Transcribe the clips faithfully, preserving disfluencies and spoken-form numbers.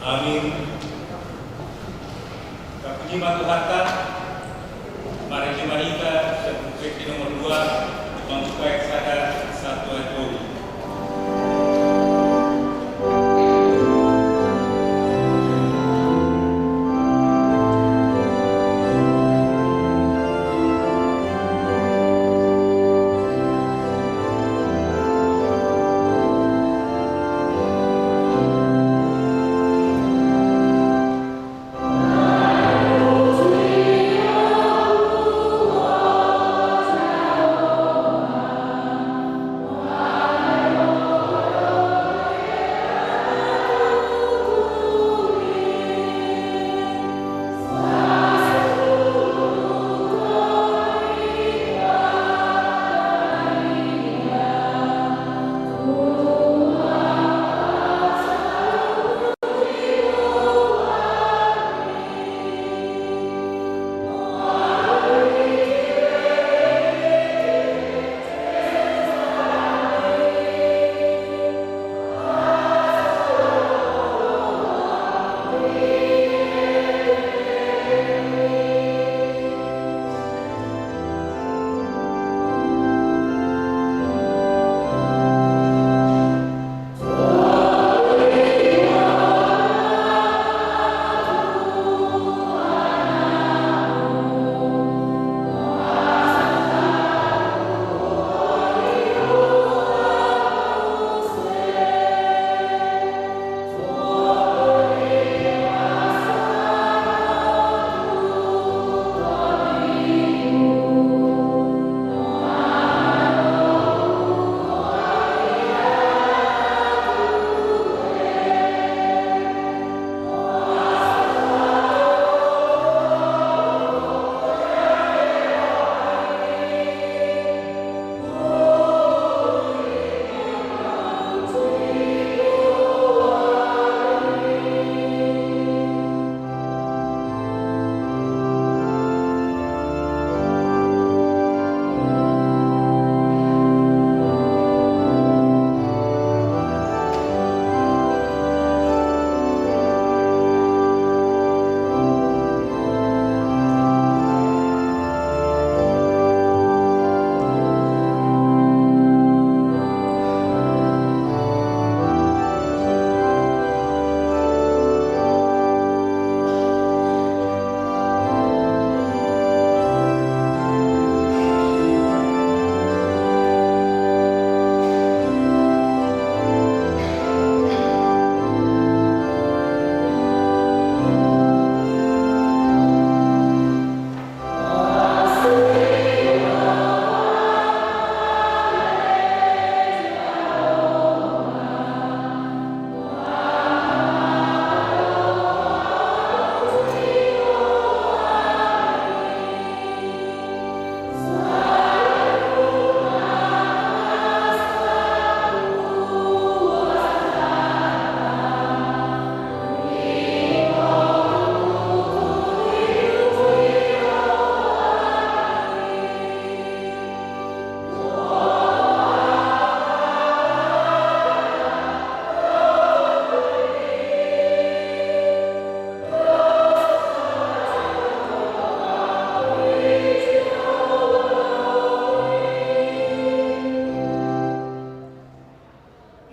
Amin. Tapuji ma Tuhanta. Mari ma hita, P P nomor dua, mambuka ayat sada sahat tu ayat tolu.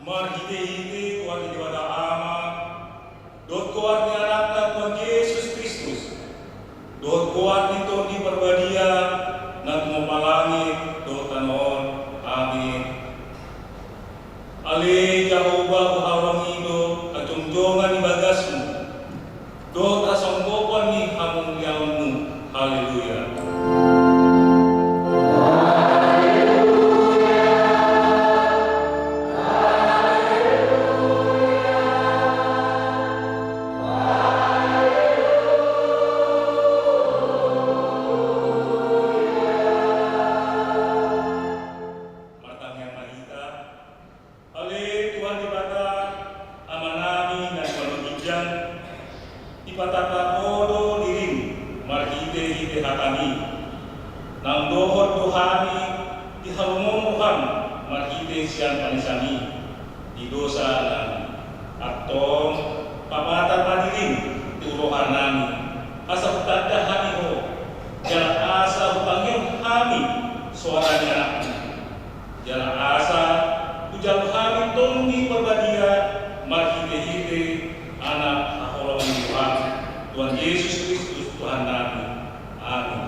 Marhitehite Tuhan Debata Ama, dohot goar ni Anakna Tuhan Jesus Kristus, dohot goar ni Tondi Parbadia, na tumompa langit dohot tano on. Amin. Ale Jahowa, huhaholongi do hajongjongan ni bagasmu, dohot hasonggopon ni hamuliaonmu. Haleluya. Martangiang ma hita. Ale Tuhan Debata, Amanami na di banua ginjang, dipatarhon Ho do dirim marhitehite hatami, naung dohot do hami di halumon roham marhite sian panesami di dosa nami. Antong, Papatar ma dirim tu rohanami, asa hutanda hami Ho, jala asa hutangihon hami soara ni Anakmu. Jala asa hujalo hami Tondi Parbadia marhitehite Anak haholongan ni roham, Tuhan Jesus Kristus Tuhannami. Amin.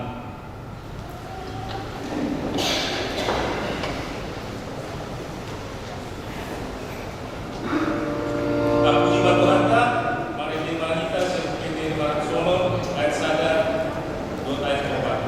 Tapuji ma Tuhanta. Marende ma hita sian Buku Ende lima ratus onom, ayat sada dohot ayat opat.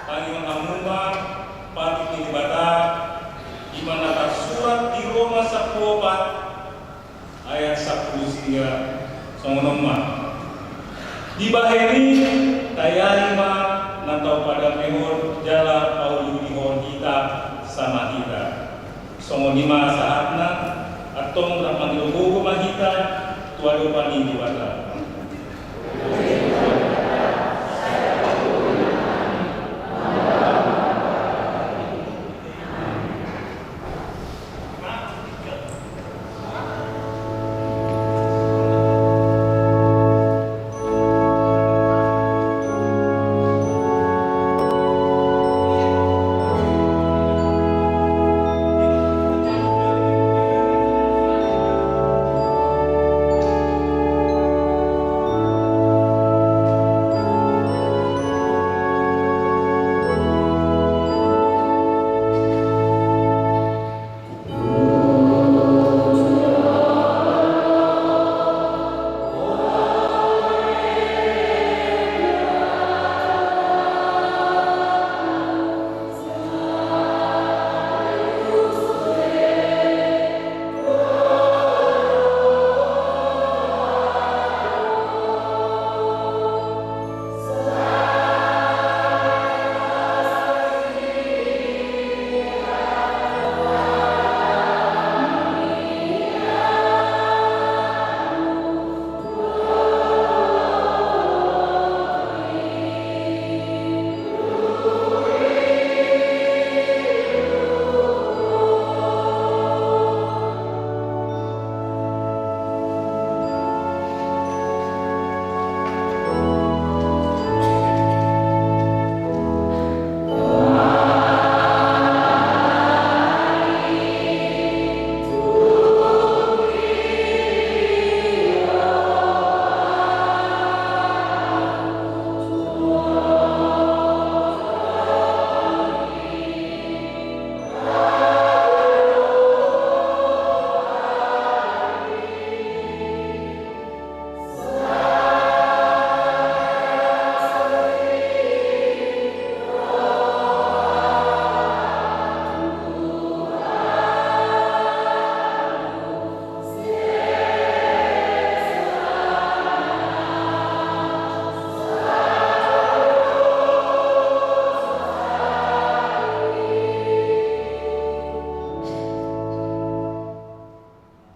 Tangihon hamu ma patik ni Debata, i ma na tarsurat di Roma sampulu opat ayat sampulu sia, songon on ma. Dibahen i, taiari ma na tau padamehon jala pauliulihon hita sama hita. Songon i ma sahatna, antong rap mangido gogo ma hita tu adopan ni Debata.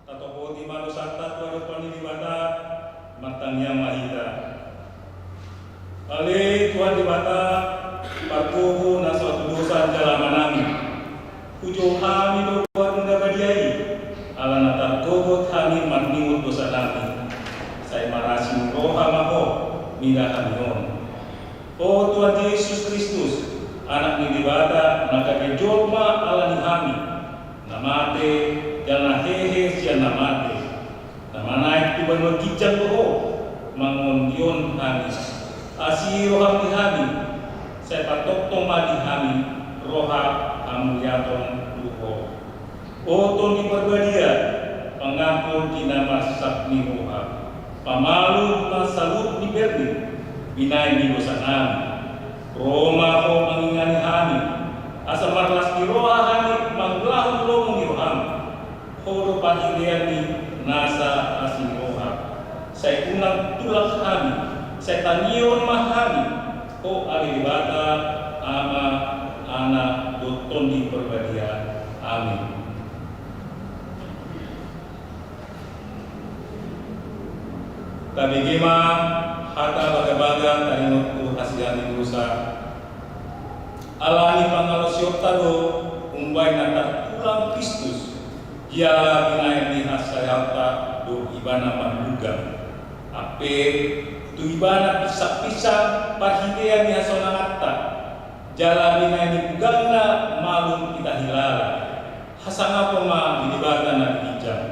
Tatopoti ma dosanta tu adopan ni Debata, martangiang ma hita. Ale Tuhan Debata, pargogo na so hatudosan jala manami, hujou hami do goarmu na badia i, ala na targogot hami marningot dosanami. Sai marasi ni roha ma Ho mida hami on. O Tuhan Jesus Kristus, Anak ni Debata, na gabe jolma ala ni hami, na mate jala na hehe sian na mate, na manaek tu banua ginjang do Ho, mangondihon hami. Asi roham di hami, sai patongtong ma di hami roha hamuliaton tu Ho. O Tondi Parbadia, pangampun di na marsak ni roha, pamalum na saluhut ni berni, binahen ni dosanami. Ro ma Ho mangingani hami, asa marlas ni roha hami mangulahon lomo ni roham. Ho do parhilean ni nasa asi ni roha. Sai unang tulak hami, sai tangihon ma hami, Ho ale Debata, Ama, Anak, dohot Tondi Parbadia. Amin. Tabege ma hata bagabaga taringot tu hasian ni dosa. Ala ni pangalaosionta do umbahen na tartulang Kristus, jala binahen ni hasaeanta do Ibana mandugang. Hape tu Ibana pinsangpinsang parhilean ni hasonanganta, jala binahen ni bugangna malum hita hilala. Hasangapon ma di Debata na di ginjang.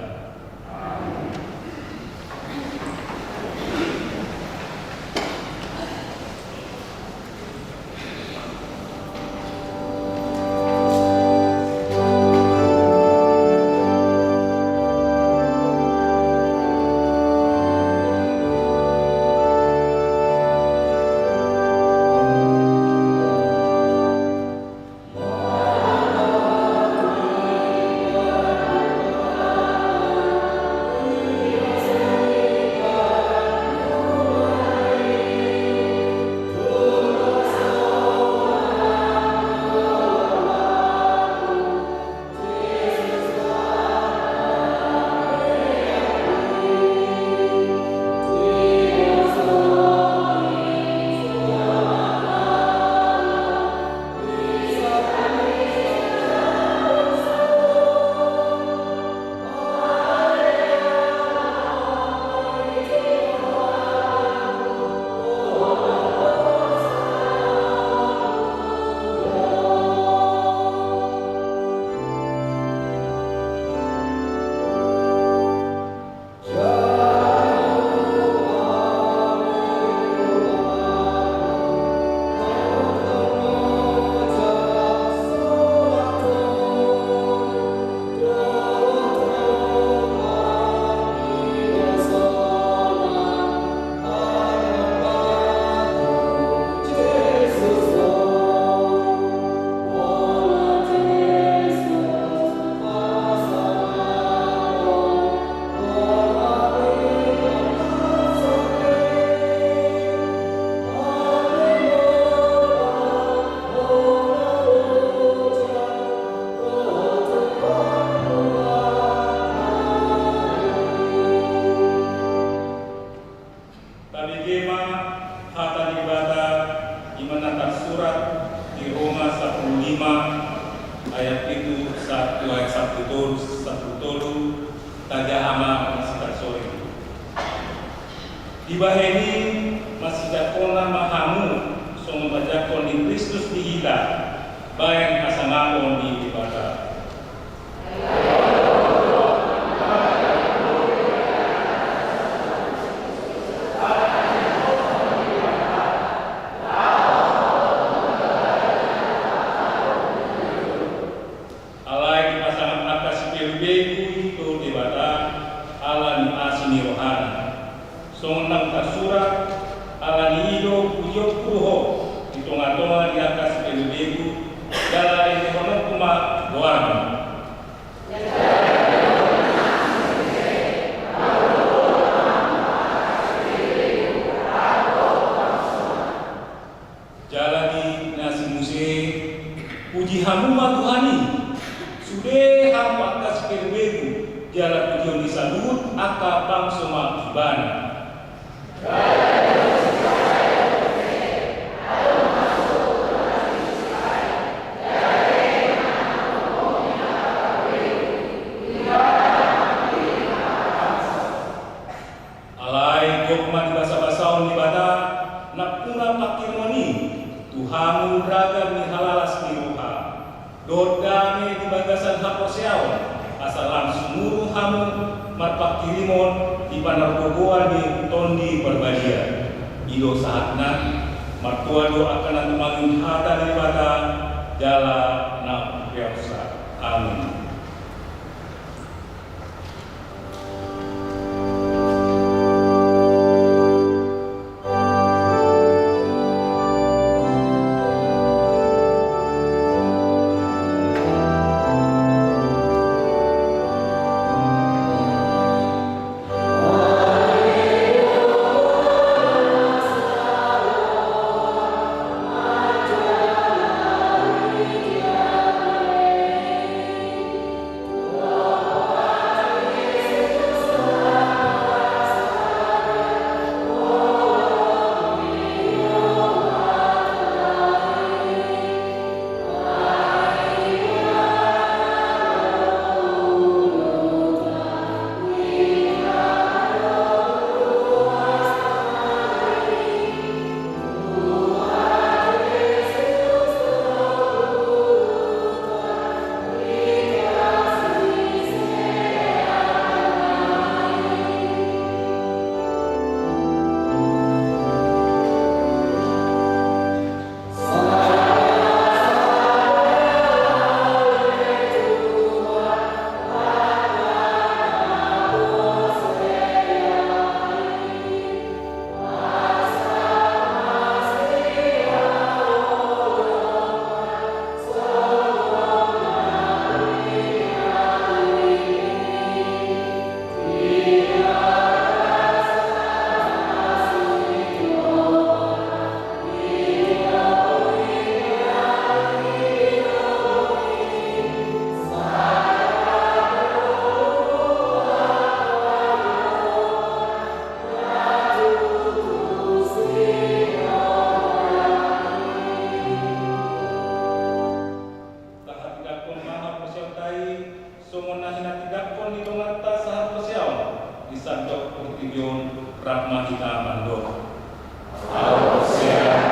Tabege ma hata ni Debata, i ma na tarsurat di Roma sampulu lima ayat pitu sahat tu ayat sampulu tolu, sampulu tolu. Tajaha ma na sitarsoring. Dibahen i masijangkonna ma hamu songon pajangkon ni Kristus di hita, bahen hasangapon ni Debata. Alai dipasangap angka sipelebegu i tu Debata ala ni asi ni rohana. Songon na tarsurat, ala ni i do pujionku tu Ho di tongatonga ni angka sipelebegu, jala endehononku ma goarmu. Jala di na si Muse, puji hamu ma Tuhan i, sude hamu angka sipelebegu, jala pujion ni saluhut angka bangso ma Ibana. Alai gok ma dibasabasahon Debata nampuna pangkirimon i, Hirimon di panargogoan ni Tondi Parbadia. I do sahatna. Martua do angka na tumangihon hata ni Debata jala na umpeopsa. Amin. Tahatindangkon ma haporseaonta i, songon na hinatindangkon ni donganta sahaporseaon di sandok portibi on, rap ma hita mandok. Ahu porsea,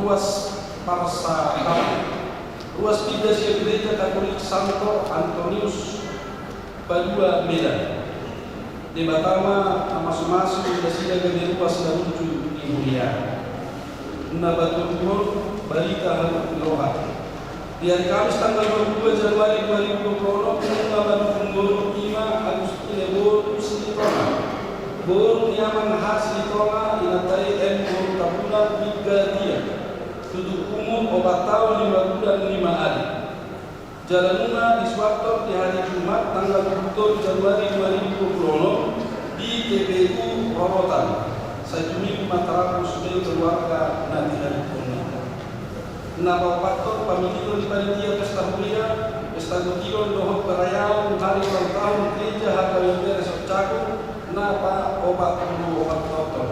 Ruas Parsaharan. Ruas pinda sian Gereja Katolik Santo Antonius Padua Medan. Debata ma na mamasu-masu nasida gabe ruas na lucu di huria. Na patuduhon barita halumpang ni roha. Di hari Kamis tanggal dua puluh dua Januari dua ribu dua puluh enam, nunga manungkun boru, i ma Agustine boru Silitonga, boru ni amang H. Silitonga, inanta i M. boru Tambunan, Migatia, tutu umur opat taon lima bulan lima ari. Jala nunga disuathon di hari Jumat tanggal dua puluh tolu Januari dua ribu dua puluh enam di T P U Rorotan. Sai tu Minggu ma tarapul sude keluarga na tinarik on. Na paopathon, pamintiton ni panitia pesta huria, pesta gotilon dohot perayaon hari ulang tahun Gereja H K B P Resort Cakung na paopat pulu opat taon.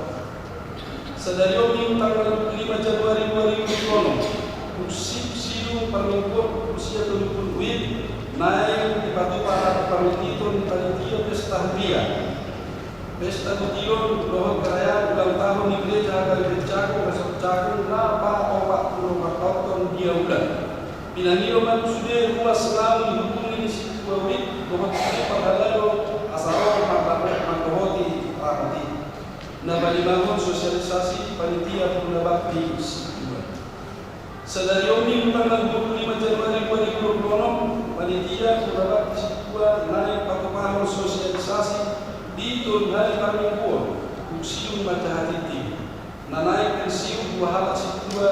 Sadari on Minggu tanggal dua puluh lima Januari dua ribu dua puluh enam, dung sidung parmingguon pukul sia tolu pulu wib, naeng dipatupa pamintiton ni panitia pesta huria, pesta gotilon dohot perayaan ulang tahun ni Gereja H K B P Cakung Resort Cakung na paopat pulu opat taon dia ulang. Pinangido ma tu sude ruas naung dihubungi ni sintua wit dohot sude parhalado asa ro mandohoti ramoti. Na palimahon sosialisasi panitia Purna Bakti Sintua. Sadari on Minggu tanggal dua puluh lima Januari dua ribu dua puluh enam, panitia Purna Bakti Sintua naeng patupahon sosialisasi di tolu hari parmingguon, dung sidung ma jahatinting. Na naeng pensiun dua halak sintua,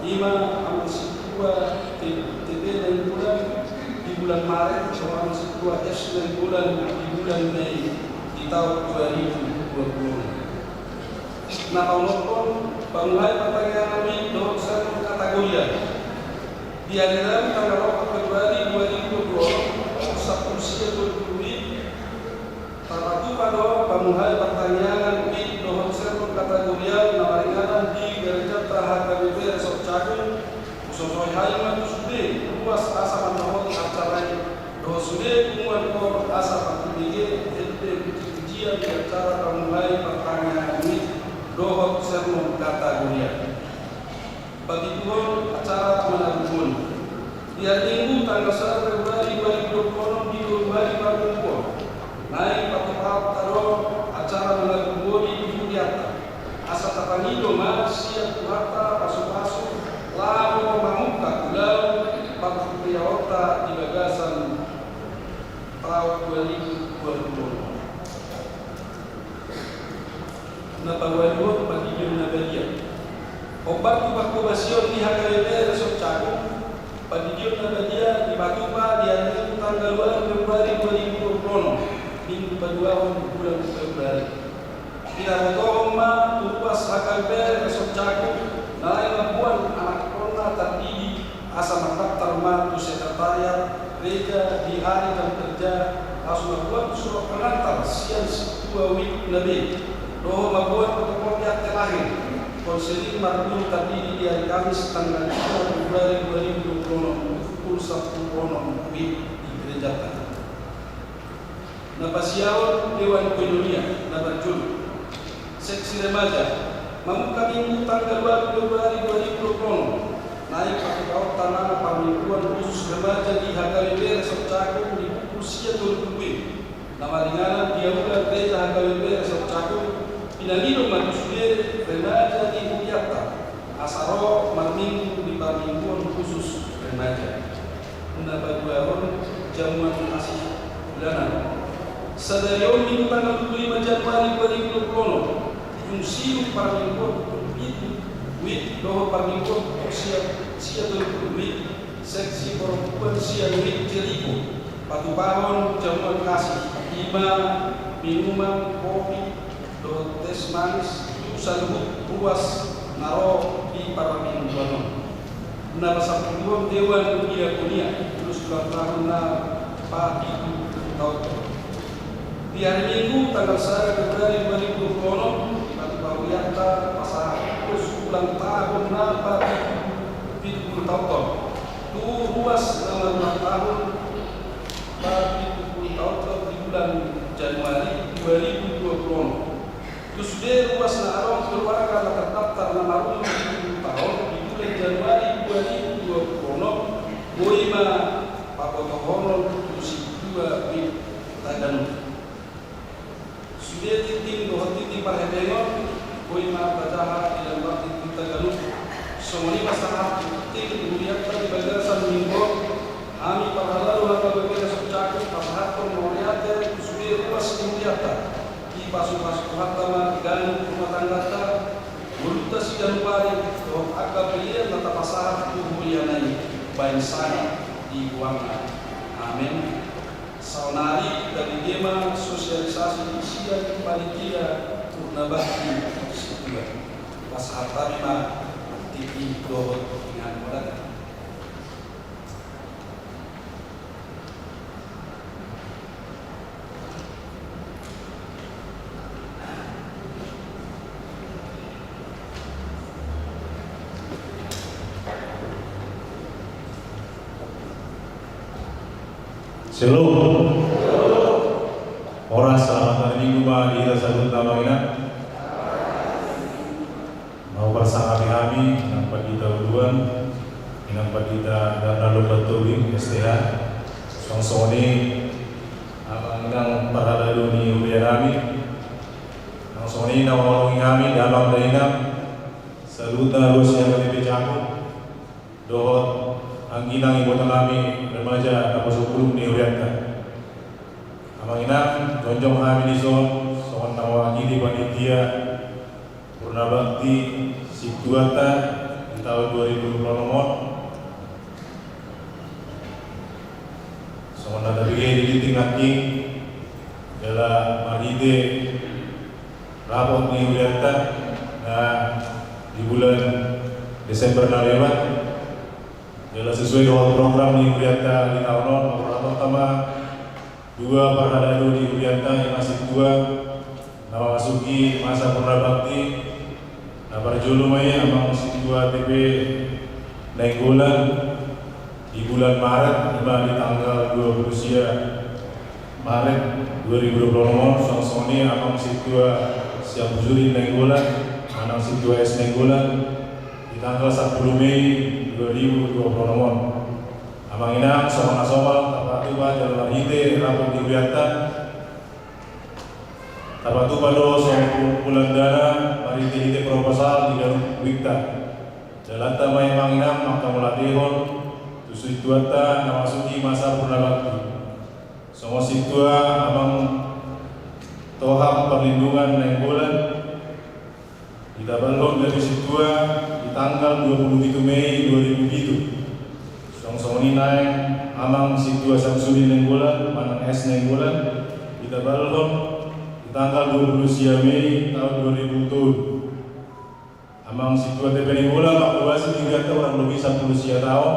i ma amang sintua T P Nainggolan di bulan Maret, dohot amang sintua S. Nainggolan di bulan Mei di taon dua ribu dua puluh. Na paonomhon, pamuhai partangiangan wit dohot sermon kategorial. Di ari Rabu tanggal opat Februari dua ribu dua puluh, sampulu sia tolu pulu wib, tapatupa do pamuhai partangiangan wit dohot sermon kategorial na maringanan di Gerejanta H K B P Resort Cakung. Husosohi hami ma tu sude ruas asa mandohoti acara i dohot sude punguan kor asa parbege hela puji-pujian di acara pamuhai partangiangan wit dohot sermon kategorial. Papituhon, acara mangaluhon. Di ari Minggu tanggal sada Februari dua ribu dua puluh enam di tolu hari parmingguon, naeng patupahonta do acara mangaluhon i di hurianta. Asa tapangido ma sian Tuhanta pasu-pasu laho mamungka ulaon parhuriaonta di bagasan taon dua ribu dua puluh enam. Na paualuhon, pandidion na badia. Hombar tu panghobasion ni H K B P Resort Cakung, pandidion na badia dipatupa di ari Minggu tanggal ualu Februari dua ribu dua puluh enam, Minggu paduahon bulan Februari. Pinabotohon ma tu ruas H K B P Resort Cakung, na lae mamboan anakkonna tardidi asa mandaftar ma tu sekretariat gereja di ari jam kerja, laos mamboan surat pengantar sian sintua wit na be, dohot mamboan protokol akte lahir, konseling marguru tardidi di ari Kamis tanggal lima Februari dua ribu dua puluh enam pukul sampulu onom wit di gerejanta. Na pasiahon Dewan Koinonia na parjolo. Seksi remaja, mamungka Minggu tanggal ualu Februari dua ribu dua puluh enam, naeng patupahonta ma parmingguon khusus remaja di H K B P Resort Cakung di pukul sia tolu pulu wib. Na maringanan di aula gereja H K B P Resort Cakung, pinangido ma tu sude remaja di hurianta asa ro marminggu di parmingguon khusus remaja. Na paduahon, jamuan asi bulanan. Sadari on Minggu tanggal dua puluh lima Januari dua ribu dua puluh enam, dung sidung parmingguon pukul pitu wit dohot parmingguon pukul sia, sia tolu pulu wit, seksi parompuan sian wit Jeriko patupahon jamuan asi, i ma minuman, kopi, dohot teh manis tu saluhut ruas na ro di parmingguon on. Na pasampuluhon, Dewan Diakonia, ulos ulang tahun na papitu pulu taon. Di ari Minggu tanggal sada Februari dua ribu dua puluh enam, patupa hurianta pasahat ulos ulang tahun na papitu pulu taon tu ruas na marulang tahun papitu pulu taon di bulan Januari dua ribu dua puluh enam. Tu sude ruas na adong keluarga na tardaftar na marumur pitu pulu taon di Januari dua ribu dua puluh enam, boi ma pabotohonon tu sintua Binta Ganup. Sude tintin dohot tintin parhebengon, boi ma tajaha di Lampak di Binta Ganup. Songon i ma sahat tintin di hurianta di bagasan minggu on, hami parhalado hata bagasan Sianjur pasahathon mauliate tu sude ruas ni hurianta. Dipasupasu Tuhanta ma ganup rumah tangganta, ngolunta Sianjur dohot angka pelean na tapasahat tu huriana i, baen sangap di goarna. Amen. Saonari tabege ma sosialisasi sian panitia Purna Bakti Sintua. Pasahat hami ma tintin dohot inganan. Shalom. Horas, selamat hari Minggu ma di hita saluhutna, Amang Inang. Mau parsangap hami, Inang Pandita Uluan, Inang Pandita Darna Lomban Tobing, S T H. Songon i, Amang Inang parhalado ni hurianami. Songon i na mangoloi hami, Damang Dainang, saluhutna ruas ni H K B P Cakung, dohot anggi inang ibotonami remaja na poso bulung ni hurianta. Amang Inang, jongjong hami dison, songon na mewakili panitia Purna Bakti Sintuanta di taon dua ribu dua puluh enam on. Songon na tabege di tintin nangkin, jala marhite rapot ni hurianta na di bulan Desember na lewat, jala sesuai dohot program ni hurianta di taon on, mangurang hata ma dua parhalado ni hurianta, ima sintua na mamasuki masa purna bakti. Na parjolo ma i Amang Sintua T P Nainggolan di bulan Maret, ima di tanggal dua puluh sia Maret dua ribu dua puluh enam on. Songon i Amang Sintua Siampusurin Nainggolan, Amang Sintua S Nainggolan, di tanggal sampulu Mei dua ribu dua puluh enam on. Amang Inang, songon na somal tapatupa jala marhite rapot ni hurianta, tapatupa do songon pengumpulan dana marhite-hite proposal di ganup wikta. Dalanta ma i Amang Inang manghamauliatehon tu sintuanta na masuki masa purna bakti. Songon sintua Amang Tohang Parlindungan Nainggolan, ditabalhon gabe sintua di tanggal dua puluh pitu Mei dua ribu pitu. Songon i nang Amang Sintua Samsudin Nainggolan manang S Nainggolan, ditabalhon di tanggal dua puluh sia Mei taon dua ribu tolu. Amang Sintua T P Nainggolan mangkobasi di hurianta hurang lobi sampulu sia taon.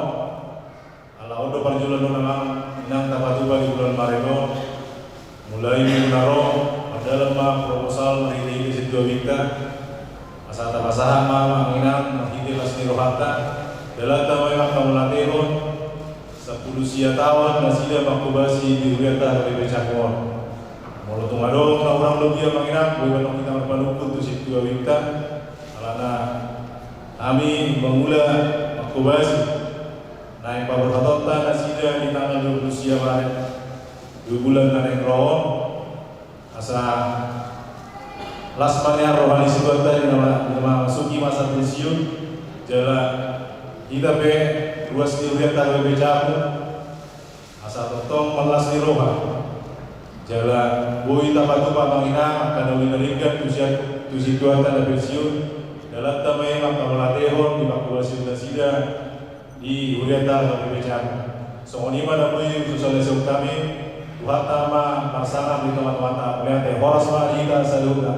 Ala on do parjolo, Amang Inang, tapatupa di bulan Maret on. Mulai minggu na ro, mardalan ma proposal marhite-hite sintua wikta. Asa tapasahat ma Amang Inang marhite las ni rohanta. Dalanta ma i manghamauliatehon sampulu sia taon nasida mangkobasi di hurianta H K B P Cakung on. Molo tung adong na hurang lobi, Amang Inang, boi ma antong hita marpanungkun tu sintua wikta. Alana hami mangula mangkobasi naeng paborhatonta nasida di tanggal dua puluh sia Maret, dua bulan na naeng ro on. Asa las ma nian roha ni sintuanta na ma-, na mamasuki masa pensiun, jala hita pe ruas ni hurianta H K B P Cakung, asa tongtong marlas ni roha. Jala boi tapatupa, Amang Inang, angka na uli na denggan tu sia-, tu sintuanta na pensiun. Dalanta ma i manghamauliatehon di pangkobasion nasida di hurianta H K B P Cakung. Songon i ma na boi husolaisahon hami. Tuhanta ma marsangap di tonga-tonganta. Mauliate, horas ma di hita saluhutna.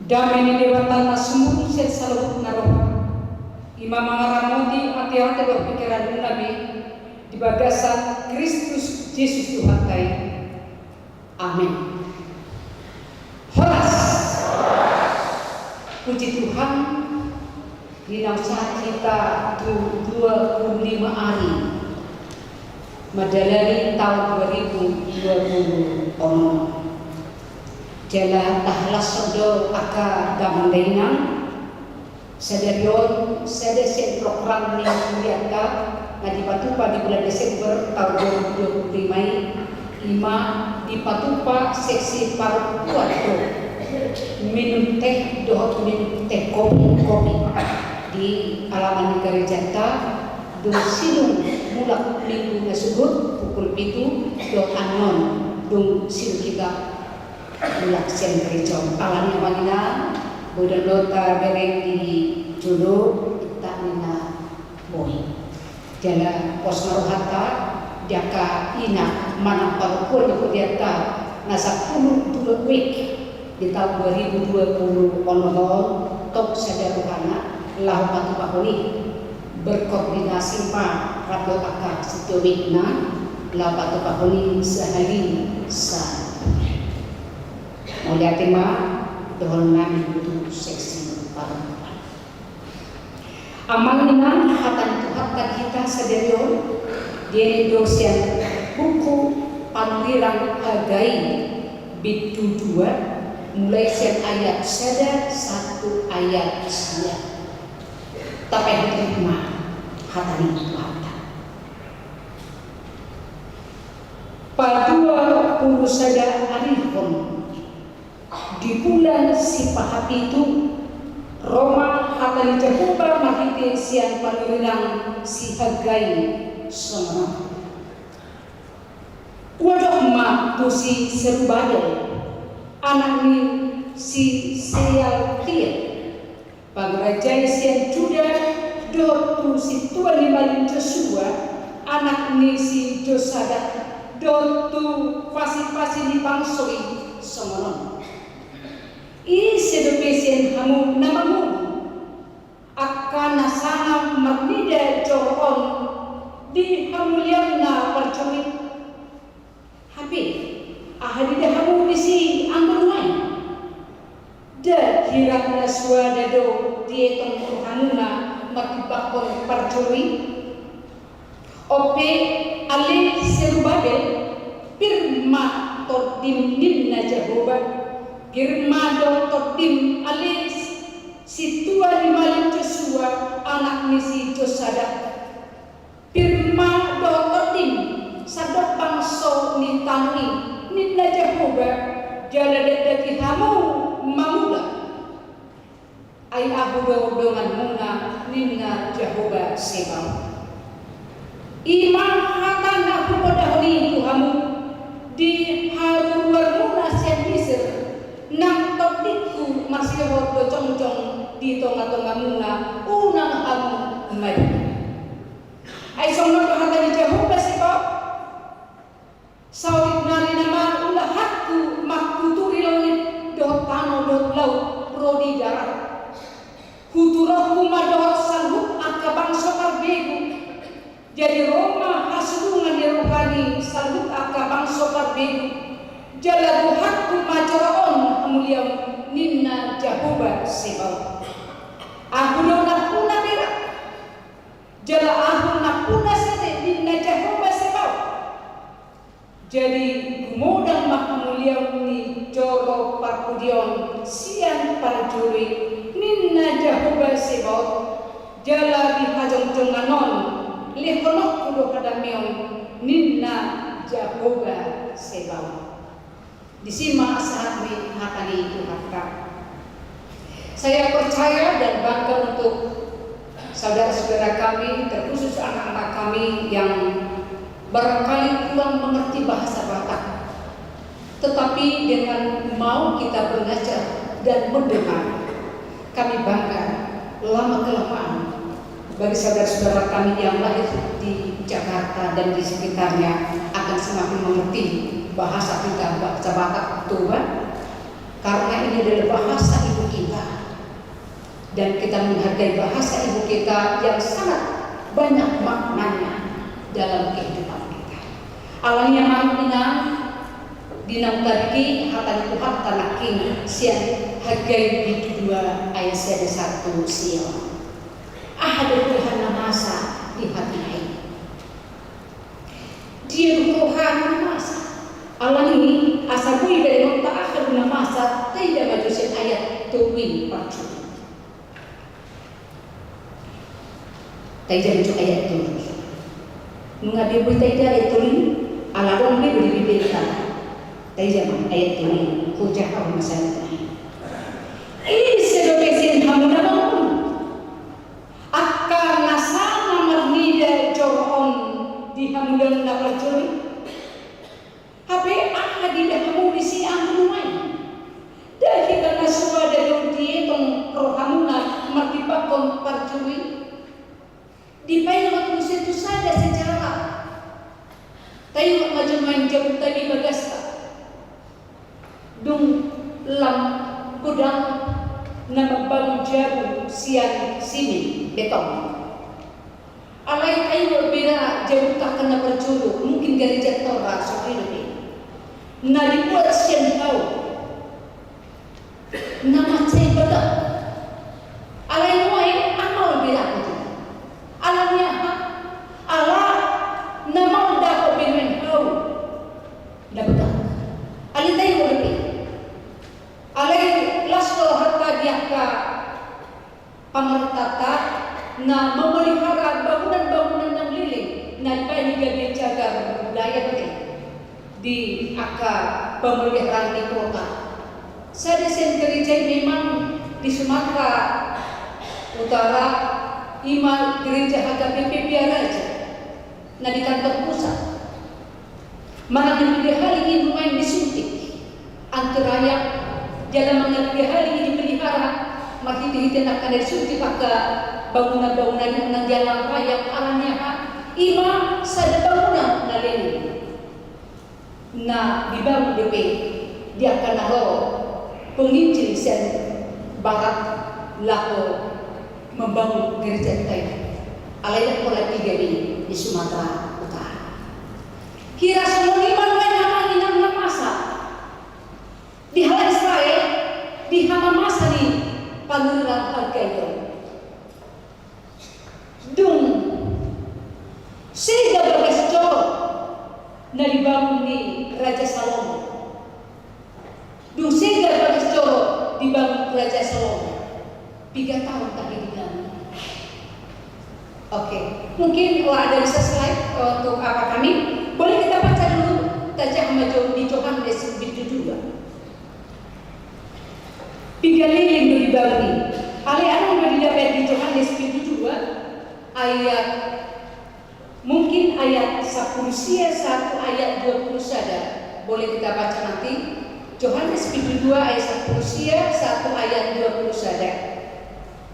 Dame ni Debata na sumurung sian saluhut na roha, i ma mangaramoti ateate dohot pingkiranmuna be di bagasan Kristus Jesus Tuhanta i. Amen. Horas. Puji Tuhan, di na sahat hita tu dua puluh lima ari mandalani taon dua ribu dua puluh onom. Jala tahalashon do angka damang dainang, sadari on sada sian program ni kuliahta na dipatupa di bulan Desember taon dua ribu dua puluh lima i, i ma dipatupa seksi parompuan do minum teh dohot minum teh kopi, kopi di alaman ni garejanta, dung sidung mulak minggu na suhut pukul pitu dohot annon dung sidung hita mulak sian gareja on. Alani i amang inang, boi do tabereng di jolo, inta ninna boi. Jala pos ma rohanta di angka ina manang parompuan ni hurianta na sampulu dua wijk di taon dua ribu dua puluh onom on, tong sada rohana laho patupahon i. Berkoordinasi ma rap dohot angka sitio wijk na laho patupahon i sahali sahali. Mauliate ma dohononnami tu seksi parompuan. Amang inang, hata ni Tuhanta di hita sadari on dienet do sian buku Panurirang Hagai bindu dua, mulai sian ayat sada sahat tu ayat sia. Tapaihut ma hata ni Tuhanta. Padua pulu sada arihon di bulan sipahapitu, ro ma hata ni Jahowa marhite sian panurirang si Hagai songon on. Uadong ma tu si Serubabel, anak ni si Sealtiel, pangarajai sian Juda, dohot tu sintua ni malim Josua, anak ni si Josadak, dohot tu pasipasi ni bangso i songon on. Ise dope sian hamu na mangolu angka na sangap marnida joro on di hamuliaon na parjolo i? Hape aha dida hamu disi anggo nuaeng? Nda hira na suada do dietong rohamuna martimbangkon parjolo i? On pe, ale Serubabel, pir ma tondim, ninna Jahowa. Pir ma do tondim, ale sintua ni malim Josua, anak ni si Josadak. Pir ma do tondim, sandok bangso ni tano i, ninna Jahowa, jala dandani hamu mangula. Ai ahu do donganmuna, ninna Jahowa Sebaot. I ma hata na hupodahon i tu hamu di haruruanmuna sian Misir, nang tondingku marsihol do jongjong di tongatongamuna, unang hamu maduma. Ai songon on do hata ni Jahowa Sebaot. Saotik nari nama ulahanku mangkuturi langit dohot tano dohot laut ro di darat. Huturonku ma dohot saluhut angka bangso parbegu. Jadi ro ma hasudungan ni roha ni saluhut angka bangso parbegu. Jala gohanku ma joro on hamuliaon, ninna Jahowa Sebaot. Ahu do nampuna perak, jala ahu nampuna sede, ninna Jahowa Sebaot. Jadi gumodang ma hamuliaon ni joro parpudion sian parjolo i, ninna Jahowa Sebaot, jala di hajongjongan on lehononku do hadameon, ninna Jahowa Sebaot. Disi ma sahat ni hata ni Tuhanta. Saya percaya dan bangga untuk saudara-saudara kami, terkhusus anak-anak kami yang barangkali kurang mengerti bahasa Batak. Tetapi dengan mau kita belajar dan mendengar, kami bangga, lama kelamaan bagi saudara-saudara kami yang lahir di Jakarta dan di sekitarnya akan semakin mengerti bahasa kita, bahasa Batak, betul, Pak? Karena ini adalah bahasa ibu kita. Dan kita menghargai bahasa ibu kita yang sangat banyak maknanya dalam kehidupan kita. Alani i, amang inang, di naung tabege hata ni Tuhanta nangkin sian Hagai bindu dua ayat sada sahat tu sia on. Aha do Tuhan na masa di hatiha i? Dia do Tuhan na masa. Alani i, asa boi berengonta aha do na masa, taida ma jo sian ayat tolu i parjolo. Taida ma jo ayat tolu i. Nunga be boi taida ayat tolu i, ala adong be do di Bibelta. Taida ma ayat tolu i, hujaha ma saluhutna i. Ise dope sian hamu na bangun angka na sanga marnida joro on di hamuliaon na parjolo i? Hape aha diida hamu disi anggo nuaeng? Ndang hita na soada do dietong rohamuna martimbangkon parjolo i? Dipaingot muse tu sada sejarah. Taingot ma jo nuaeng jabuta di bagasta. Dung lam godang na mambangun jabu sian simen, betong. Alai taingot bera jabuta angka na parjolo, mungkin gareja Torah, so i dope. Na dibuat sian hau. Na mansai bagak. Alai nuaeng amal bera i. Alani aha? Ala na maol dapot be nuaeng hau na bagak. Alai taingot dope. Alai las do rohanta di angka pamarentanta na mamelihara bangunan-bangunan na leleng na dibaen i gabe cagar budaya dope di angka pemeliharaan di kota. Sada sian gareja i memang di Sumatera Utara, i ma gareja H K B P Piaraja na di kantor pusat. Manang na piga hali i nuaeng disuntik anti rayap, jala manang na piga hali i dipelihara marhite-hite nangkin disuntik angka bangunan-bangunan i nang jala rayap, alani aha? I ma sada bangunan na leleng na dibangun dope di angka na ro penginjil sian barat laho mambangun gareja i. Alai ndang pola piga be di Sumatera Utara. Hira songon i ma nuaeng, amang inang, na masa di halak Israel di hamamasa ni panurirang Hagai on. Dung sega bagas joro na dibangun ni Raja Salomo. Dung sega bagas joro dibangun Raja Salomo. Piga taon tadi dibangun. Oke, mungkin kalau ada bisa slide untuk apa kami, boleh kita baca dulu, tajaha ma jo di Johannes bindu dua. Piga leleng do dibangun i. Alai adong do didapot di Johannes bindu dua ayat, mungkin ayat sampulu sia sahat tu ayat dua pulu sada. Boleh kita baca nanti. Johannes bindu dua ayat sampulu sia sahat tu ayat dua pulu sada.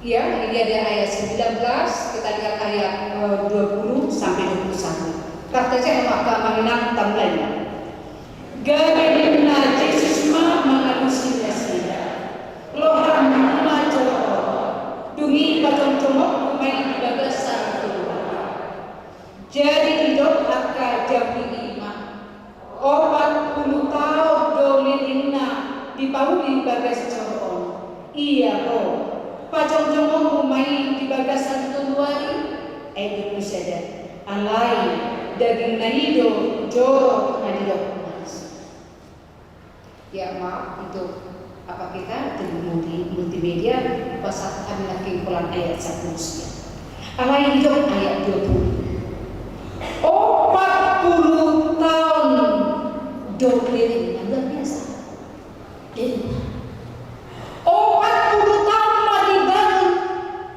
Ya, ini ada ayat sembilan belas, kita lihat ayat, eh, dua puluh sampai dua puluh satu. Rap tajaha ma, amang inang, tamulai. Gabe ninna Jesus ma mangalusi nasida: Roham ma joro, dung i pajongjongkonku ma i di bagasan toruan. Jadi didok angka Jahudi i ma: Opat pulu taon do lelengna dipauli bagas joro on. Ia ho, pajongjongkonku ma i di bagasan tolu ari? Ayat dua pulu sada. Alai dagingna i do joro na didok mansai. Ya, maaf untuk apa kita, tim multi-, multimedia, pasal kami lagi kolan ayat sampulu sia. Alai didok ayat dua pulu. Opat pulu taon do lelengna, luar biasa. Leleng. Opat pulu taon ma dibangun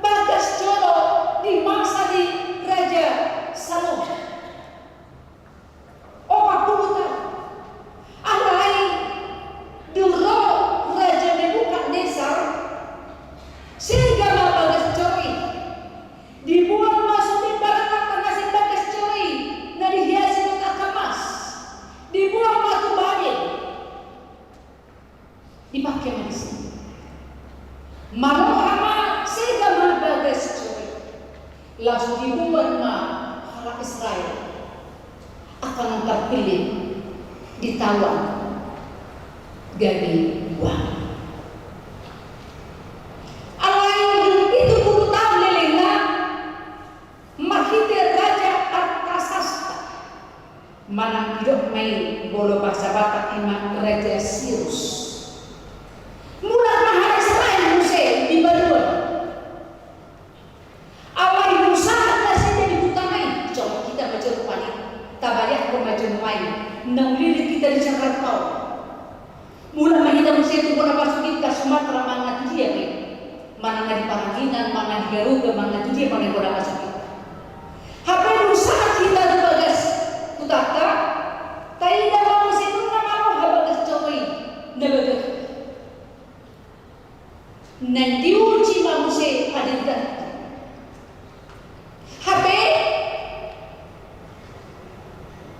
bagas joro di masa ni Raja Salomo. Opat pulu taon. Alai dung ro Raja Nebukadnesar, sega ma bagas joro i. Dibuat ma sude barang Israel, angka na tarpillit, ditawang gabe buang. Alai dung pitu pulu taon lelengna, marhite Raja Artasasta, manang didok ma i molo bahasa Batak i ma Raja Sirus, mulak ma halak Israel muse di banua. Alai dung sahat nasida di hutana i, songon hita ma jo rupani, tabayangkon ma jo nuaeng, naung leleng hita di Jakarta on. Mulak ma hita muse tu bona pasogit, tu Sumatra manang tu dia pe, manang di Paranginan, manang di Garoga, manang tu dia pe bona pasogit. Hape dung sahat hita tu bagas hutanta, taida ma muse nunga maroha bagas joro i na bagak. Naeng diuji ma muse hadirganta. Hape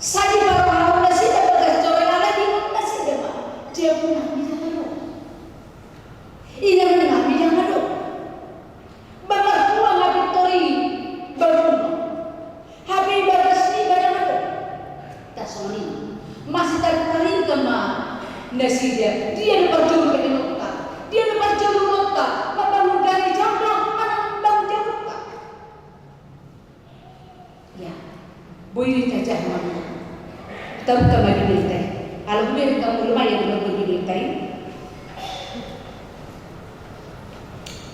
sai diparrohahon nasida bagas joro i, alai didok nasida ma, jabuna mida nga adong, inganna mida nga adong. Ba marhua ma pintor i, ba rumah. Hape bagas ni badangan do. Tasongon i ma. Masih tarinta ma nasida. Dia do parjolo badananta, dia do parjolo ulaonta, mambangun gareja do, manang mambangun jabunta. Ya. Boi do hita jaha ma. Tabuka ma Bibelta i. Ala hubereng hamu, lumayan do Bibelta i.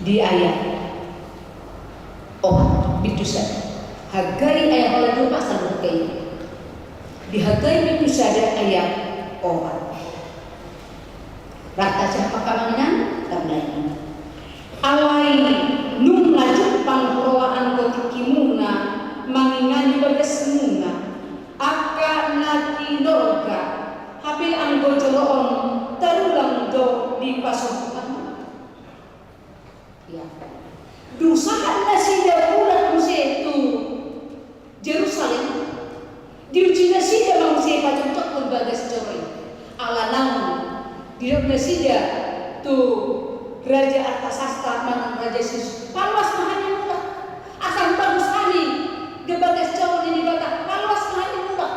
Di ayat opat, bindu sada. Hagai ayat opat, dua pasal Hagai. Di Hagai bindu sada ayat opat. Rata jaha pakamanginan, karna ini. Alai nunga jumpang roha anggo tingkimuna mangingani bagasmuna, angka na tinorga, hape anggo jolo on tarulang do di pasobuhan. Ya. Dung sahat nasida mulak muse tu Jerusalem, diuji nasida ma muse pajongjongkon bagas joro i. Ala naung didok nasida tu Raja Artasasta manang Raja Sirus, paloas ma hami mulak. Asa bagus hami di bagas joro ni Debata, paloas ma hami mulak.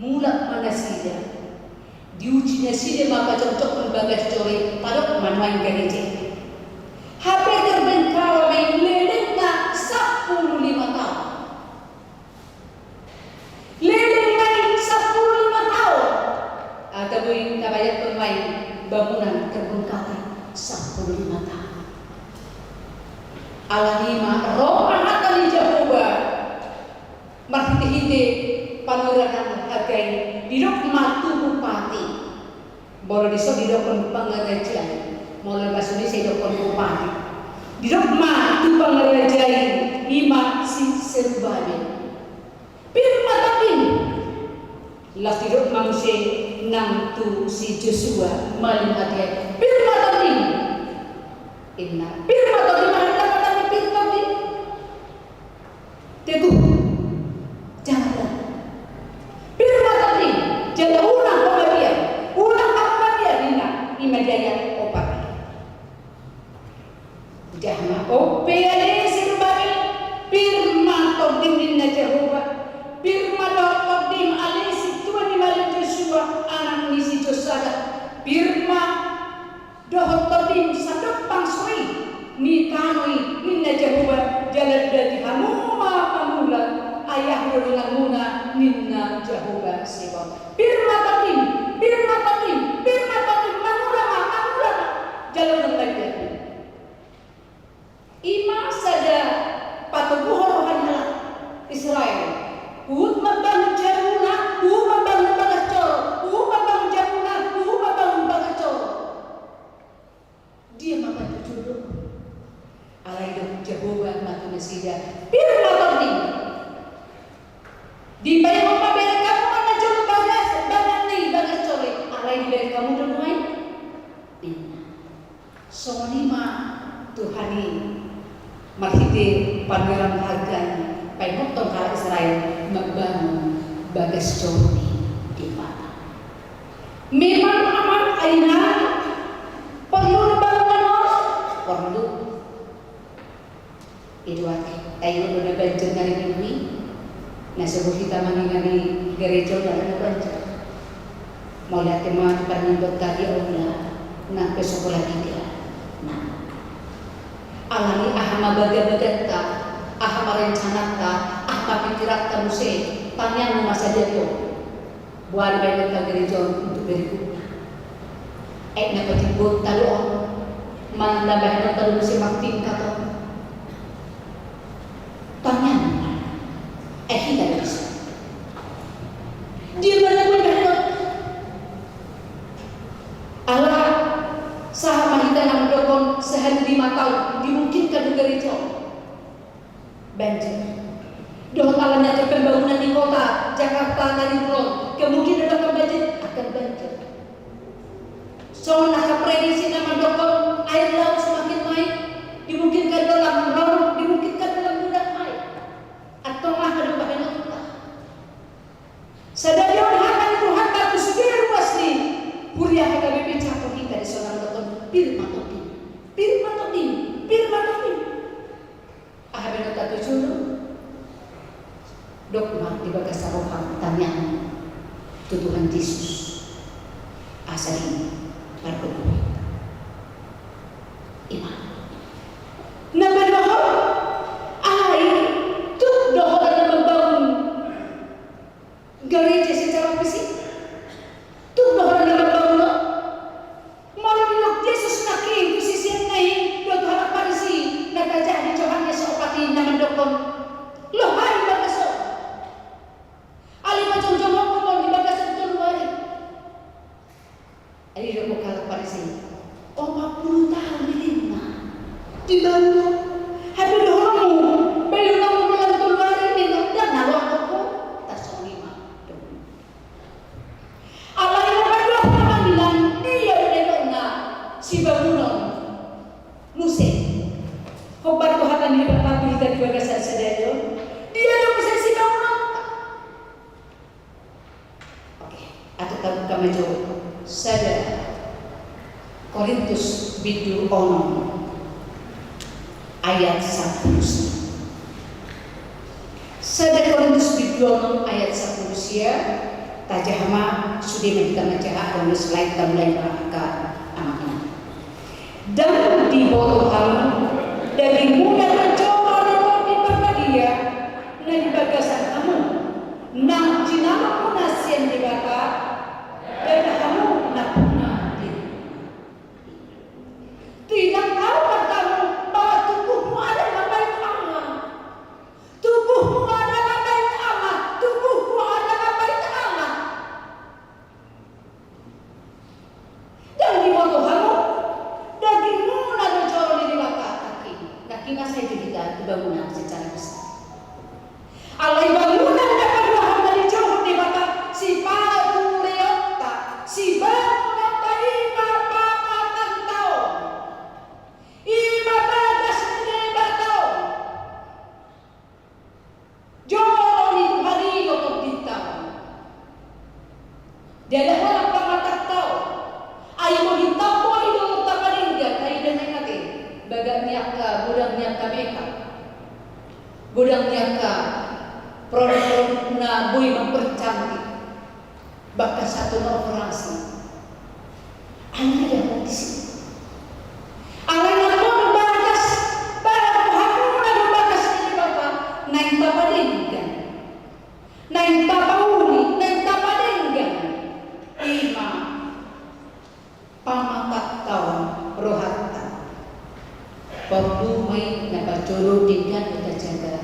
Mulak ma nasida. Diuji nasida ma pajongjongkon bagas joro i, tadok ma nuaeng gareja i. Hape terbengkalai ma i lelengna sampulu lima taon. Leleng ma i sampulu lima taon. Ata boi tabayangkon ma i, bangunan terbengkalai sampulu lima taon. Alani i ma ro ma hata ni Jahowa. Marhitehite panurirang Hagai, didok ma tu bupati. Molo dison didokhon pangarajai, molo bahasa Indonesia didokhon bupati. Didok ma tu pangarajai, i ma si Serubabel. Pir ma tondimi. Laos didok ma muse nang tu si Josua, malim ate i. Pir ma tondimi. Inna, pir ma tondimi, aha ma tondimi, pir tondimi. Teguh. Jangan ragu. Pir ma tondimi, jala unang ho mabiar, unang ho mabiar, ninna, i ma di ayat opat. Jaha ma, ope ale Serubabel, pir ma tondim ninna Jahowa, pir ma dohot tondim ale sintua ni malim Josua, anak ni si Josadak, pir ma dohot tondim sandok pangso i ni tano i, ninna Jahowa, jala didati hamu ma mangula, ai ahu do donganmuna, ninna Jahowa Sebaot. Pir ma tondim, pir ma tondim, pir ma tondim, mangula ma, mangula ma, jala unang mabiar. I ma sada patoguhon roha ni halak Israel. Huhut mambangun jabuna, huhut mambangun bagas joro, huhut mambangun jabuna, huhut mambangun bagas joro. Dia ma patujuhon? Alai didok Jahowa ma tu nasida, pir ma tondim. Dipaingot ma bereng hamu ma na jolo bagas, bagas ni bagas joro i, alai dibereng hamu do nuaeng, ninna. Songon i ma Tuhan i marhite panurirang Hagai paingothon halak Israel mambangun bagas joro ni Debata. Memang amang, ai na porlu do bangunan on? Porlu. I do ate, ai on do na banjir na rimini. Na so boi hita mangingot di gareja on, ala na banjir. Mauliate ma di parnidok tadi, aula nang pe so pola tiga. Nah, alani aha ma bagabaganta, aha ma rencananta, aha ma pikiranta muse, tangiang ma sadia tu Tuhan. Boha dibahen Tuhan gareja on untuk berikutnya. Aek na patimbonta do on, manang na bahenonta do muse martingkat on. Tangiang ma. Eh, hita do bisa. Dia mana pun bahenon. Ala sahat ma hita na mandok on sahali lima taon, dimungkinkan do gareja on banjir. Dohot ala ni angka pembangunan di kota Jakarta na di Timur, kemungkinan akan banjir, akan banjir. Songon angka prediksi na mandok on, air laut semakin naik, dimungkinkan do lam rorong, dimungkinkan do lam godang aek. Antong aha do bahenonta? Sadari on hata ni Tuhanta tu sude ruas ni huria H K B P Catur hita di son na mandok on, pir ma tondimi, pir ma tondimi, pir ma tondimi. Aha bahenonta tu jolo? Dok ma di bagasan roham, tangiang tu Tuhan Jesus. Asa dipargogoi. Ima. Na paduahon, alai tuk do holan na mambangun gareja secara fisik? Tuk do holan na mambangun on? Molo didok Jesus nangkin tu siseanna i dohot tu halak Parisi, na tajaha di Johannes opat i na mandokkon, "Lohai bagas on. Alai pajongjongkon on di bagasan tolu ari." Ai didok halak Parisi, "Opat pulu taon ninna dibangun on, hape dohononmu, baen do hamu dalam tolu ari ninna, ndang na loas ho." Tarsongon i ma dohononmu. Alai na paduahon, amang inang, dia do na nidokna sibangunon muse? Hombar tu hata ni Debata tu hita di bagasan sadari on, dia do muse sibangunon? Oke, atik tabuka ma jo sada Korintus bindu onom ayat sampulu sia. Sada Korintus bindu onom ayat sampulu sia, tajaha ma, sude ma hita manjaha, adong do slide, tamulai ma angka amang inang. Ndang diboto hamu dagingmuna do joro ni Tondi Parbadia na di bagasan hamu, naung jinamot muna sian Debata, ndada hamu nampuna diri. Tidak tahukah kamu bahwa tubuhmu adalah bait Allah? Tubuhmu adalah bait Allah. Tubuhku adalah bait Allah. Ndang diboto hamu dagingmuna do joro ni Debata? Nangkin, nangkin asa i do hita tu bangunan secara besar. Alai bangunan na paduahon na dijou Debata, sipatureonta, sibangunonta, i ma pamatanta on. I ma bagas ni Debata on. Joro ni Tuhan i do tondinta on. Ndada holan pamatanta on. Ai boi taon, boi do tapadenggan, taida na i ate, bagak ni angka, godang ni angka makeup, godang ni angka produk-produk na boi mempercantik. Bahkan satu na operasi. Alai ndada ho disi. Alai na do bagas, bagas rohamuna do bagas ni Debata, naeng tapadenggan, naeng tapauli, naeng tapadenggan. I ma pamatanta on, rohanta. Porlu ma i na parjolo denggan do tajaga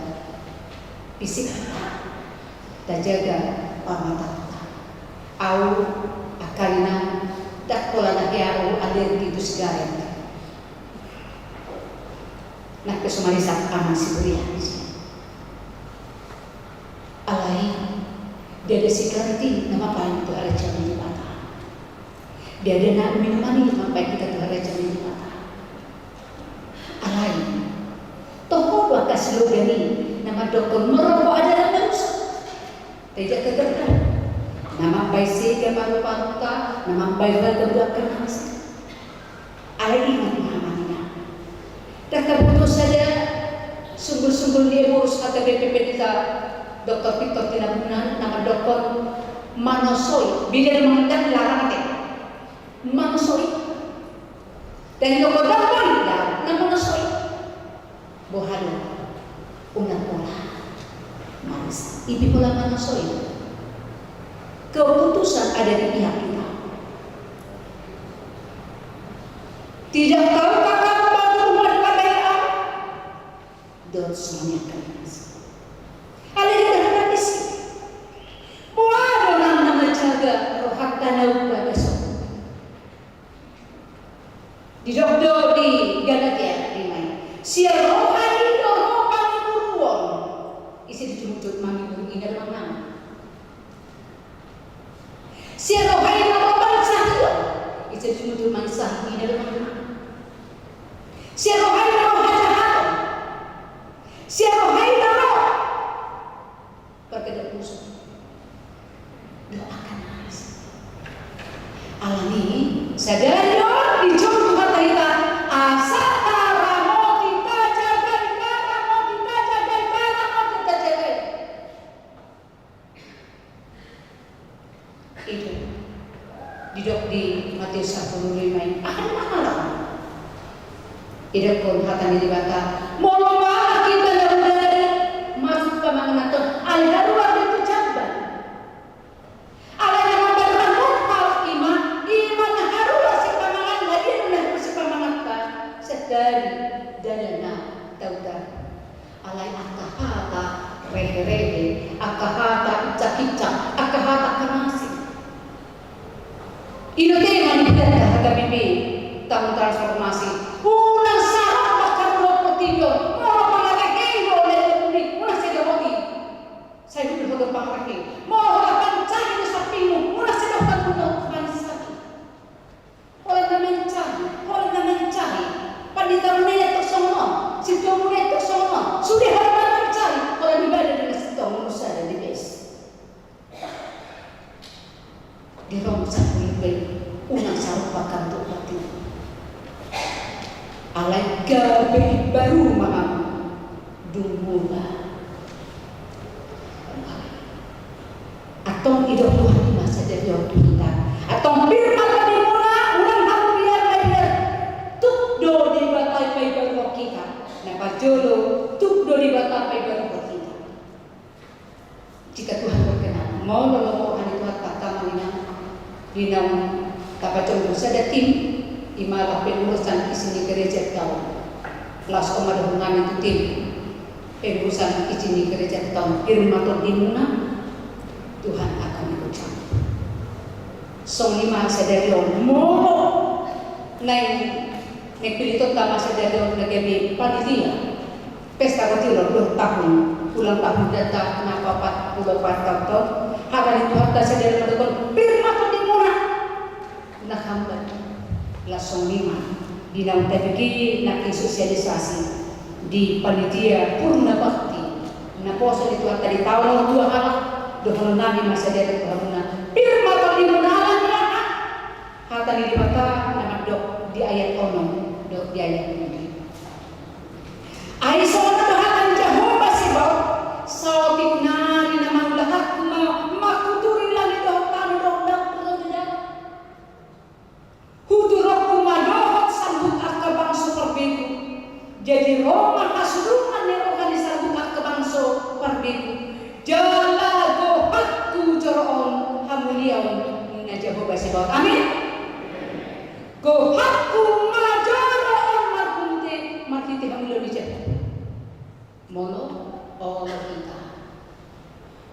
fisikta, tajaga pamatanta. Au, angka inang, ndang pola na hea au alergi tu sigaret. Nang pe so marisa amang siburian. Alai ndada sigaret i na mambahen tu harajaon ni Debata. Ndada na minuman i mambahen hita tu harajaon ni Debata. Alai toho do angka slogan i na mandokkon merokok adalah merusak. Taida angka gambar na mambahen sega paruparunta, na mambahen ragam do angka na masa. Alai ingot ma, amang inang, ndang taboto sada sunggul-sunggul ni Emmaus H K B P Pendeta Doktor Victor Tinambunan na mandokkon manosoi, bida do mangendang larang ate. Manosoi. Dan doktor Damboi na manosoi. Boha do? Unang pola manis. Ipi pola manosoi? Keputusan ada di pihak kita. Tidak tahukah kamu bahwa Tuhan adalah Allah? Dohot songon i angka na masa. Alai do hata disi. Boha do nang na manjaga rohanta na umbagas on? Didok do di Galatia lima i, sian roha i do ro pangiburuon. Ise dijumujut mangiburu, ina do manang. Sian roha i do ro panginsahion. Ise dijumujut manginsahi, ina do manang. Sian roha i do ro hajahaton. Sian roha i do ro parkedahuson. Dohot angka na masa. Alani i sadari on dijou Tuhanta hita asa taramoti, tajagai, taramoti, tajagai, taramoti, tajagai. I do didok di Matius sampulu lima i, aha do mangarang? Didokkon hata ni Debata, molo mangan hita na hundul i, masuk pamangan antong, alai haruar do i tu jamban. Alai na mambahen hal i ma, i ma na haruar sipamangan, na dia do na haruar sipamanganta, sadari dalan na tauda. Alai angka hata reherehe, angka hata icakica, angka hata keras i. I do tema ni pidanta HKBP Tahun Transformasi. Unang sarombak hamu dohot portibi on, molo mangarehei do na i, unang sai dohoti. Sai hundul do pangarehei. Molo holan pansari do sampingmu, unang sai dohot hamu dohot pansari. Holan na mancahi, holan na mancahi. Pandita muna i antong songon on, sintua muna i antong songon on. Sude holan na mancahi, holan ibana do na sintong, molo sada di bes. Di rong sampulu lima i, unang sarombak hamu dohot portibi. Alai gabe imbaru ma hamu dung mula. Antong didok Tuhan i ma sadari on tu hita. Antong pir ma tondimuna, unang hamu biar na biar. Tuk do Debata i paibaruhon hita. Na parjolo, tuk do Debata paibaruhon hita. Jika Tuhan berkenan, molo lomo roha ni Tuhanta, tama ninna. Di naung tapajongjong sada tim, i ma laho pengurusan isi ni gerejanta on. Laos on ma dohononnami tu tim pengurusan isi ni gerejanta on, pir ma tondimuna, Tuhan akan ikut campur. Songon i ma sadari on, molo naeng, naeng pilitonta ma sadari on na gabe panitia pesta goti on, ulang tahun, ulang tahun data na paopat pulu opat taon on. Hata ni Tuhanta sadari on mandokkon, pir ma tondimuna. Na hambat. Laos songon i ma di naung tabege nangkin sosialisasi di panitia Purna Bakti, naposo ni Tuhanta di taon on dua halak. Dohononnami ma sadari tu hamuna, pir ma tondimuna, alani aha? Hata ni Debata na mandok di ayat onom dohot di ayat pitu. Ai songon on do hata ni Jahowa Zebaot, saotik nari na mangulahonku ma mangkuturi langit dohot tano dohot dalan dohot darat. Huturonku ma dohot sambut angka bangso parbegu. Jadi ro ma hasudungan ni roha ni sambut angka bangso parbegu. Jala gohanku joro on hamuliaon, ninna Jahowa Zebaot. Amin. Gohanku ma joro on marhite, marhite hamuliaon ni Jahowa. Molo olo hita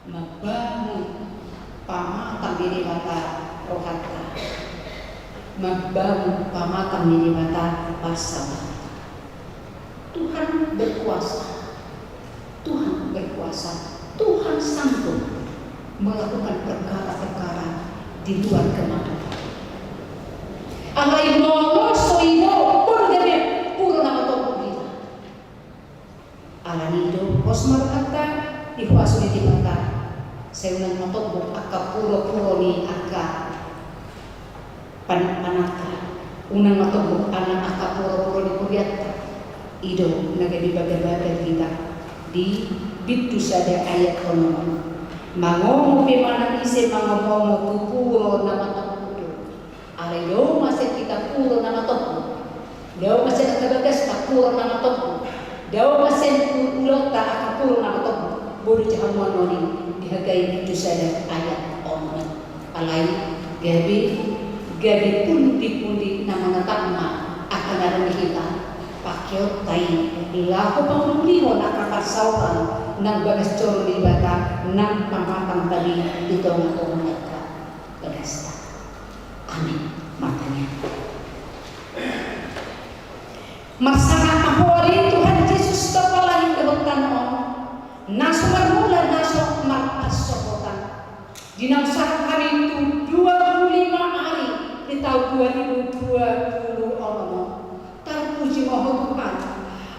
mambangun pamatang ni Debata rohanta, mambangun pamatang ni Debata bangso, Tuhan berkuasa. Tuhan berkuasa. Tuhan sanggup melakukan perkara-perkara di luar kemampuan. Alai molo so i do, boi gabe puro na matombuk hita. Alani i do, pos ma rohanta di huaso ni Debata. Sai unang matombuk angka puro-puro ni angka pan-, pananta. Unang matombuk angka puro-puro ni hurianta. I do na gabe bagal-bagal hita di Pintu sada ayat onom. Mangomo pe manang ise mangomo-omo tu puro na matompu do. Alai dao ma sian hita puro na matompu. Dao ma sian angka bagasta puro na matompu. Dao ma sian ulaonta angka puro na matompu. Boi do dihamuan on i di hagai pintu sada ayat onom. Alai gabe, gabe pundi-pundi na manatap ma angka na dong di hita. Pakeonta i laho pangulihon angka parsaoran nang bagas joro ni Debata nang pamatang tadi di tonga-tonga ni angka bagasta. Amin. Martangiang. Marsangap ma Ho ale Tuhan Jesus, Bapa langit dohot tano on, na so marmula na so marpansohotan. Di naung sahat hami tu dua pulu lima ari di taon dua ribu dua pulu onom on. Tarpuji ma Ho Tuhan.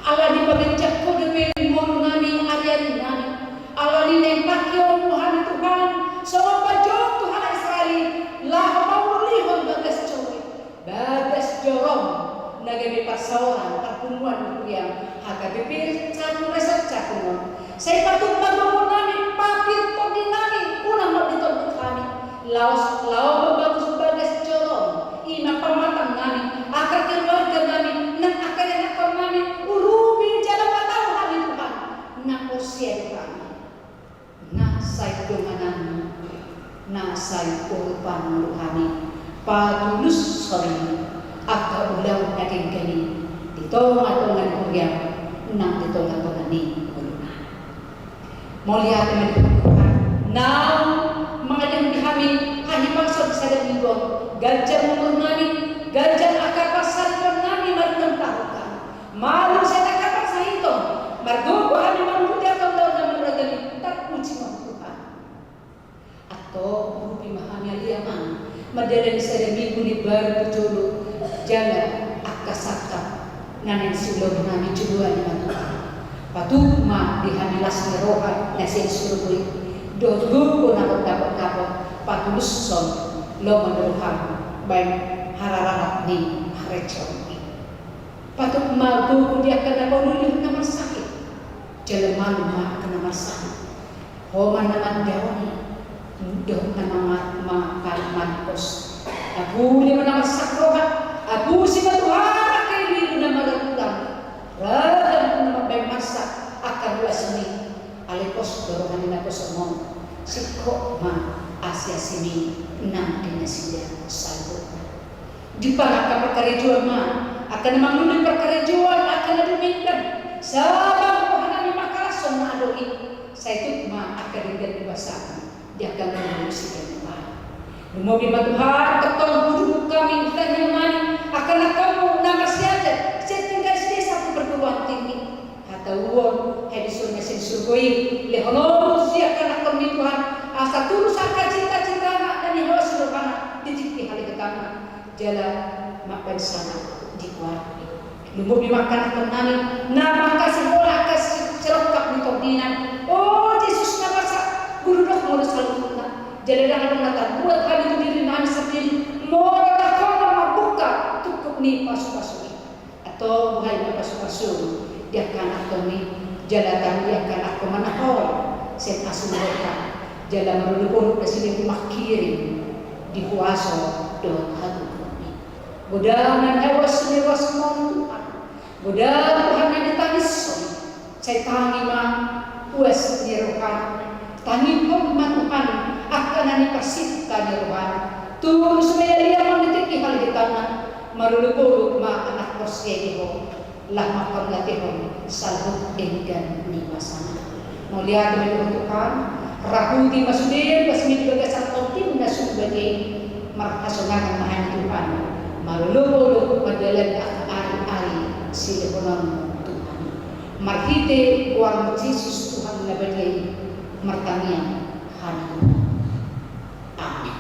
Ala dipaganjang Ho dope ngolunami, ari-arinami. Ala ni naeng pake Ho hami Tuhan songon panjou tu halak Israel i laho mangulihon bagas joro i. Bagas joro na gabe parsaoran parpunguan ni huria H K B P catur Desa Cakung on. Sai patuk ma gogonami, papir tondinami, unang ma ditondut hami. Laos laho mambagas bagas joro i ma pamatangnami, angka keluarganami, nang angka ianakkonnami, urupi jala patau hami Tuhan. Na porsea do hami. Na sai dongananmu, na sai urupanmu do hami, patulushon angka ulaon na denggan i di tonga-tonga ni huriam nang di tonga-tonga ni ngolunami. Mauliate ma di Tuhan, naung mangalehon di hami hahipason sada minggu on, ganjang umurnami, ganjang angka parsarinami, marunang tahun hami. Malum sian angka parsahiton, margogo hami mangurupi angka ulaon na marragam i, tarpuji ma Ho Tuhan. Antong urupi ma hami ale Amang, mandalani sada minggu na imbaru tu jolo, jala angka sangkap na naeng siulaonnami, joloani ma Tuhan. Patuk ma di hami las ni roha na sian surgo i, dohot gogo na mandapot-dapot, patulushon lomo ni roham baen harararat ni harejoon i. Patuk ma gogo di angka na pauli-uli na marsakit. Jala malum ma angka na marsakit. Ho ma na mandaoni dohot na manga-, ma-, ma-, mampos. Apuli ma na marsak roha. Apusi ma Tuhan angka ilu-ilu na maragam. Ragam na mambaen marsak angka ruasmi. Alai pos do roha ni naposam on. Singkop ma asi-asimi nang di nasida saluhutna. Dipangido angka parkarejoan ma, angka na mangulahon parkarejoan, angka na dumenggan, sabam rohanami mangkalashon na adong i, sai tuk ma angka denggan ni basam di angka na mangulahon sian Tuhan. Lumobi ma Tuhan, tongtong huduk hami di tangiangnami, angka na hamu na marsiajar, sian tinggal SD sampe perguruan tinggi. Hatauon hahipason na sian surgo i, lehononmu tu angka anakkon i Tuhan, asa tulus angka cita-citana na nihasahatan di tingki halebetanna, jala mambaen sangap di goarmu. Lumobi ma angka anakkonnami na mangkasihol angka si-, sirongkap ni tondina. O Jesus na marsak, guru dohot molo saluhutna. Jala ndang adong na tarbuat hami tu dirinami sandiri, molo ndang Ho na mambuka tungkup ni pasu-pasu i. Antong buhai ma pasu-pasu di angka anakkon i, jala tangihon angka anakkon manahol sian asu ni roha, jala marolop-olop nasida manghirim di huaso dohot hatubuan i. Godang na nihuaso ni ruasmon Tuhan, godang Tuhan na nitangishon. Sai tangi ma huas ni rohana. Tangihon ma Tuhan angka na niparsinta ni rohana. Tulus ma ia, ia ma di tingki halebetanna. Marolop-olop ma anak porsea di Ho, laho mangkatehon saluhut denggan ni basana. Mauliate ma di Ho Tuhan. Rahuti ma sude basmi di bagasan tondim na sumbadia i. Marhasonangan ma hami Tuhan, marolop-olop mandalani angka ari-ari silehononmu Tuhan. Marhite goarmu Jesus Tuhan na badia i, martangiang hami Tuhan. Amin.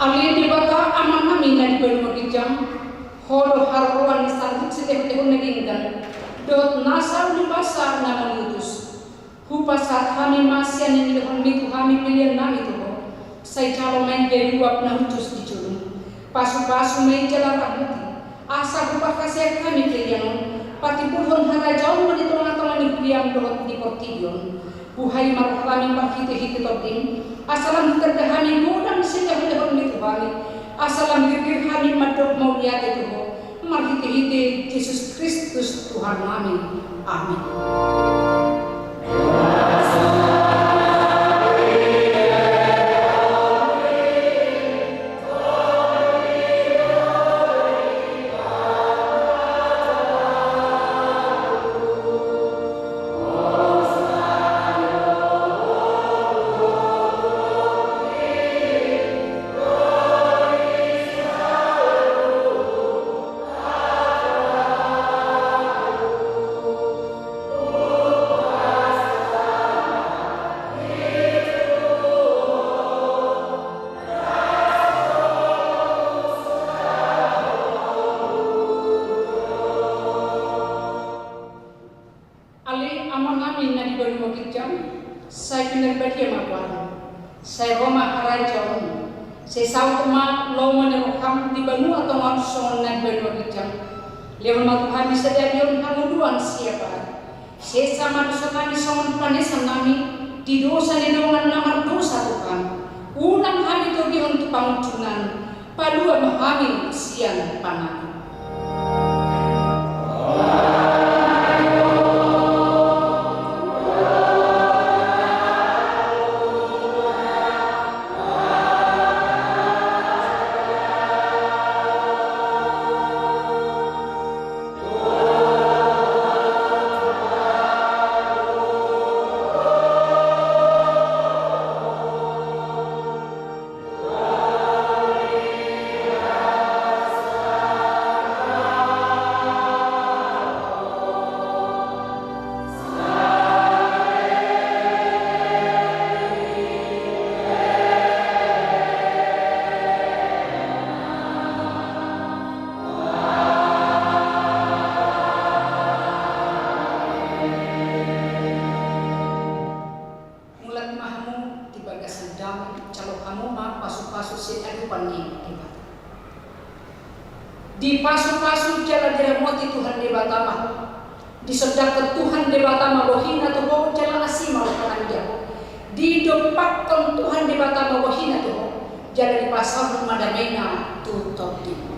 Ale Debata Amanami na di banua ginjang, Ho do haroroan ni saluhut silehonlehon na denggan dohot nasa uli basa na mamutus. Hupasahat hami ma sian na nilehonmi tu hami peleannami tu Ho. Sai jalo ma i jadi uap na hushus di jolom. Pasupasu ma i jala ramoti, asa huparhaseang hami pelean on patimbulhon harajaonmu di tongatonga ni huriam dohot di portibi on. Buhai ma rohanami marhitehite Tondim, asa lam hutanda hami godang silehonlehonmi tu hami, asa lam girgir hami mandok mauliate tu Ho, marhitehite Jesus Kristus Tuhannami. Amin. Ale Amanami na di banua ginjang, sai pinarbadia ma goarmu. Sai ro ma harajaonmu. Sai saut ma lomo ni roham di banua tonga on songon na di banua ginjang. Lehon ma tu hami sadari on hangoluan siapari. Sesa ma dosanami songon panesannami di dosa ni dongan na mardosa tu hami. Unang hami togihon tu pangunjunan, palua ma hami sian pangago. Mulak ma hamu di bagasan dame, jalo hamu ma pasupasu sian adopan ni Debata. Dipasupasu jala diramoti Tuhan Debata ma ho. Disondangkon Tuhan Debata ma bohina tu ho jala asi ma rohana di ho. Didompakkon Tuhan Debata ma bohina tu ho jala dipasaorhon ma damena tu tondim.